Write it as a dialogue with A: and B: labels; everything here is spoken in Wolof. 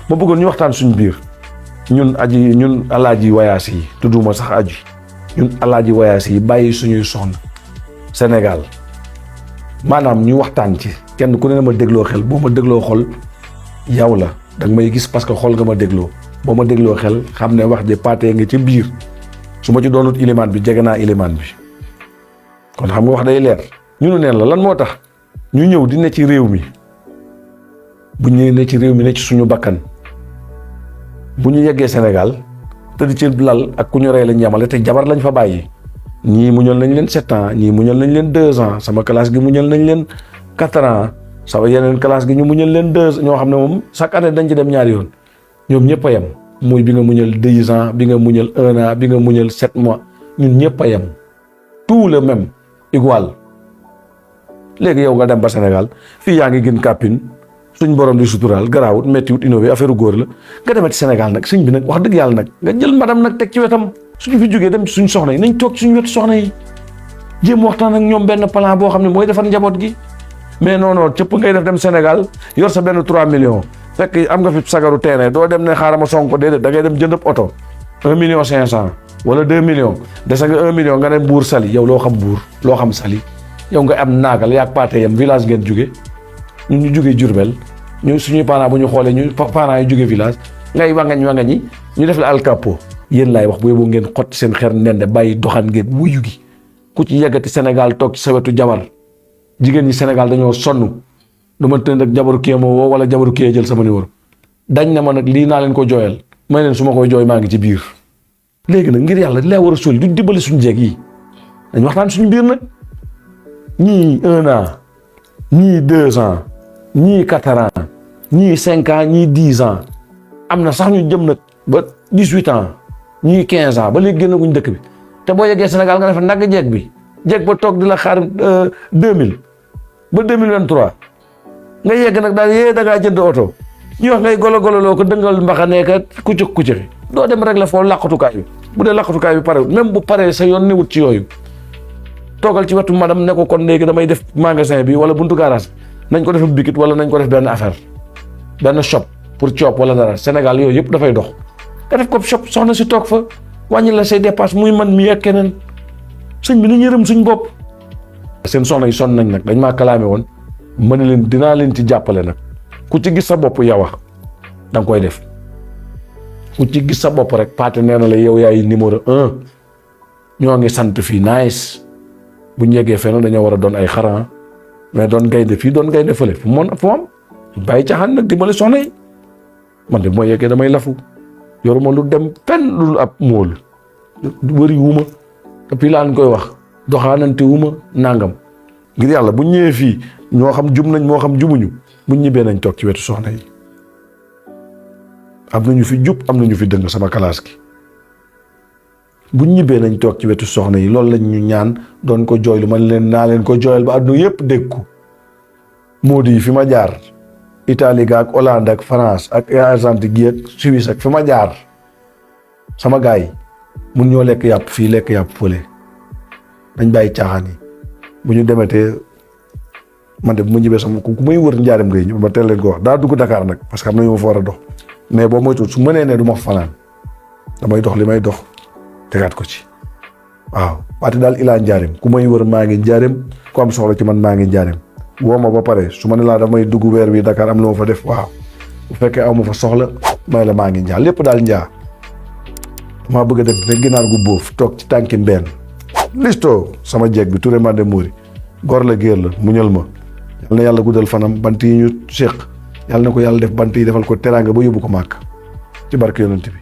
A: ma bëggoon ñu waxtaan suñu biir ñun alaaji wayaas yi tudduma sax aji ñun alaaji wayaas yi bàyyi suñuy soxna Sénégal maanaam ñu waxtaan ci kenn ku ne ma dégloo xel boo ma dégloo xol yow la danga may gis parce que xol nga ma dégloo boo ma dégloo xel xam ne wax ji paatee nga ci biir su ma ci doonut ilimaan bi jege naa ilimaan bi kon xam nga wax day leer ñu neen la lan moo tax ñu ñëw di ne ci réew mi bu ñu ne ci réew mi ne ci suñu bakkan bu ñu yeggee Sénégal tëdd ci lal ak ku ñu rey lañ yamale te jabar lañ fa bàyyi ñii muñal nañ leen 7 ans ñii muñal nañ leen 2 ans sama classe gi muñal nañ leen 4 ans sama yeneen classe gi ñu muñal leen 2 ñoo xam ne moom chaque année dañ ci dem ñaari yoon ñoom ñëpp a yem muy bi nga muñal 2 ans bi nga muñal 1 an bi nga muñal 7 mois ñun ñëpp a yem tout le même igual léegi yow nga dem ba Sénégal fii yaa ngi gën kàppin suñ borom di suturaal garaawut méttiwut innové affaire góor la nga demee ci Sénégal nag suñ bi nag wax dëgg yàlla nag nga jël madame nag teg ci wetam suñu fi jógee dem ci suñ soxna yi nañ toog suñu wetu soxna yi jéem waxtaan ak ñoom benn plan boo xam ne mooy defar njaboot gi mais non non cëpp ngay def dem Sénégal yor sa benn 3 millions fekk am nga fi sagaru terrain doo dem ne xaaral ma sonk ko déedéet da ngay dem jënd oto 1 million 500 wala 2 millions desa nga 1 million nga ne Mbuur Sali yow loo xam Mbuur loo xam Sali yow nga am naagal yaag paate yam village ngeen jóge ñun ñu jógee Diourbel ñu suñuy parents bu ñu xoolee ñu parents yi jógee village ngay wangañi ñu def la alcapo yéen laay wax bu yóbbu ngeen xotti seen xer ndende bàyyi doxaan ngeen wuyu gi ku ci yeggati Sénégal toog ci sa wetu jabar jigéen ñi Sénégal dañoo sonn du ma tënd ak jabaru kii ma woo wala jabaru kii jël sama numéro dañ na ma nag lii naa leen ko jooyal may leen su ma koy jooy maa ngi ci biir léegi nag ngir yàlla di lay war a sóoli du dimbali suñu jeeg yi dañ waxtaan suñu biir nag ñii 1 an ñii 2 ans ñii 4 ans ñii 5 ans ñii 10 ans am na sax ñu jëm nag ba 18 ans ñii 15 ans ba léegi génnaguñ dëkk bi te boo yeggee Sénégal nga def nag jeeg bi jeeg ba toog di la xaar 2000 ba 2023 nga yegg nag daal yee da ngaa jënd oto ñu wax ngay golo ko dëngal mbaxane ka kucëk doo dem rek la foo làqatukaay bi bu dee làqatukaay bi pare même bu paree sa yoon newut ci yooyu toogal ci wetu madame ne ko kon léegi damay def magasin bi wala buntu garage nañ ko def bikit wala nañ ko def benn affaire benn shop pour coop wala dara Sénégal yooyu yëpp dafay dox nga def ko shop soxna si toog fa wàññi la say dépasse muy man mii ak keneen sëñ bi nañ yërëm suñ bopp. seen soxna yi sonn nañ nag dañ maa kalaame woon ma ne leen dinaa leen ci jàppale nag ku ci gis sa bopp yow wax da nga koy def ku ci gis sa bopp rek paate nee na la yow yaay numéro 1 ñoo ngi sant fii nice bu ñu yeggee fenn dañoo war a doon ay xaran mais doon gaynde fii doon gaynde fële fu mu am bàyyi caaxaan nag dimbali soxna yi man de moo yeggee damay lafu yoruma lu dem fenn lu ab mool wëri wuma te puis laan koy wax doxaanante wuma nangam ngir yàlla bu ñëwee fii ñoo xam jum nañ moo xam jumuñu bu ñibbee nañ toog ci wetu soxna yi am nañu fi jub am nañu fi dëng sama classe gi bu ñibbee nañ toog ci wetu soxna yi loolu lañ ñu ñaan doon ko jooylu man leen naa leen ko jooyal ba àdduna yëpp dégg ko moo di fi ma jaar Italie ga ak Hollande ak France ak Argentine gi ak Suisse ak fi ma jaar sama gars yi mun ñoo lekk yàpp fii lekk yàpp fële dañ bàyyi caaxaan yi bu ñu demetee man de bu ma ñibbee sama ku may wër njaaram ngay ñëw ma teel leen ko wax daa dugg Dakar nag parce que am na ñu ma fa war a dox mais boo moytuwul su mënee ne du ma fanaan damay dox li may dox tegaat ko ci waaw waate daal ilaa njaareem ku may wër maa ngi njaareem ku am soxla ci man maa ngi njaareem woo ma ba pare su ma ne laa damay dugg weer wi Dakar am lu ma fa def waaw bu fekkee aw ma fa soxla may la maa ngi njaa lépp daal njaa maa bëgg a def ne ginaar gu bóof toog ci tànki mbenn listo sama jeeg bi Touré Mande Mouri gor la géer la muñal ma yal na yàlla guddal fanam bant yi ñu séq yàlla na ko yàlla def bant yi defal ko teraanga ba yóbbu ko màkk ci barke yonent bi